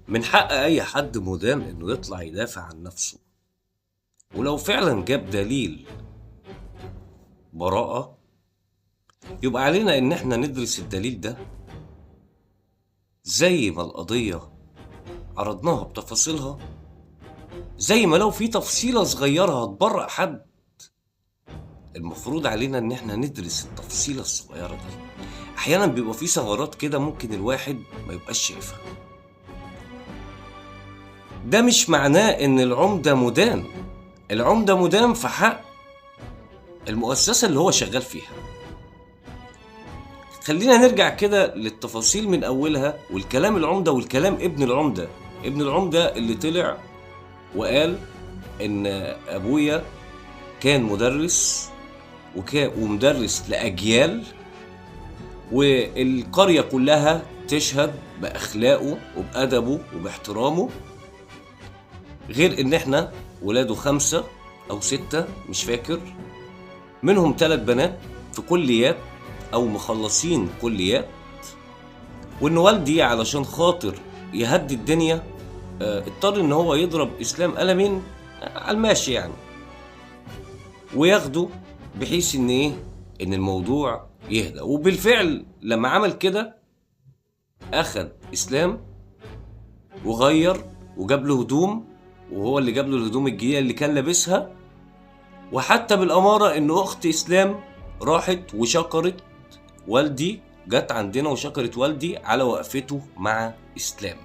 من حق أي حد مدان إنه يطلع يدافع عن نفسه، ولو فعلا جاب دليل براءة يبقى علينا إن احنا ندرس الدليل ده زي ما القضية عرضناها بتفاصيلها، زي ما لو في تفصيلة صغيرة هتبرأ حد المفروض علينا إن احنا ندرس التفصيلة الصغيرة دي. أحيانا بيبقى في ثغرات كده ممكن الواحد ما يبقاش شايفها. ده مش معناه إن العمدة مدان، العمدة مدان في حق المؤسسة اللي هو شغال فيها. خلينا نرجع كده للتفاصيل من أولها، والكلام العمدة والكلام ابن العمدة. ابن العمدة اللي طلع وقال إن أبويا كان مدرس ومدرس لأجيال، والقرية كلها تشهد بأخلاقه وبأدبه وباحترامه، غير إن إحنا ولاده 5 أو 6 مش فاكر، منهم 3 بنات في كليات أو مخلصين كليات، وإن والدي علشان خاطر يهدي الدنيا اضطر إن هو يضرب إسلام قلمين على الماشي يعني، وياخده بحيث إن إيه، إن الموضوع يهدى. وبالفعل لما عمل كده أخد إسلام وغير وجاب له هدوم، وهو اللي جاب له الهدوم الجديدة اللي كان لابسها. وحتى بالأمارة إن أخت إسلام راحت وشكرت والدي، جت عندنا وشكرت والدي على وقفته مع إسلام.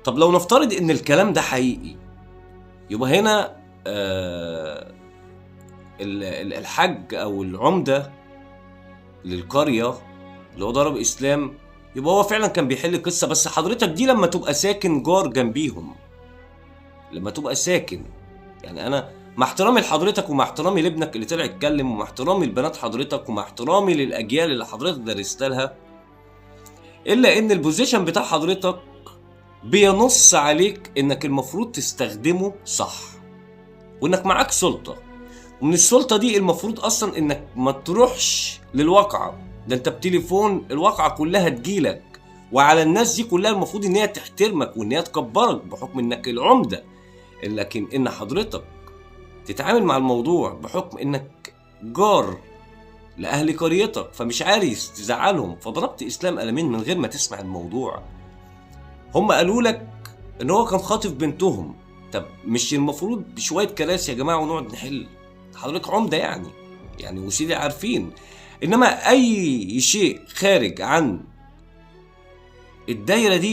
طب لو نفترض إن الكلام ده حقيقي، يبقى هنا الحج أو العمدة للقرية اللي هو ضرب إسلام، يبقى هو فعلا كان بيحل القصة. بس حضرتك دي لما تبقى ساكن جار جنبيهم، لما تبقى ساكن، يعني أنا مع احترامي لحضرتك ومع احترامي لابنك اللي طلع يتكلم، ومع احترامي لبنات حضرتك، ومع احترامي للأجيال اللي حضرتك درست لها، إلا إن ال position بتاع حضرتك بينص عليك إنك المفروض تستخدمه صح، وإنك معاك سلطة، ومن السلطة دي المفروض أصلا إنك ما تروحش للواقعة، ده أنت بتليفون الواقعة كلها تجيلك، وعلى الناس دي كلها المفروض إن هي تحترمك وإن هي تكبرك بحكم إنك العمدة. لكن إن حضرتك تتعامل مع الموضوع بحكم إنك جار لأهل قريتك، فمش عايز تزعلهم، فضربت إسلام قلمين من غير ما تسمع الموضوع. هم قالوا لك إن هو كان خاطف بنتهم، طب مش المفروض بشوية كراسي يا جماعة ونقعد نحل؟ حضرتك عمدة يعني وسيدي عارفين. إنما أي شيء خارج عن الدايرة دي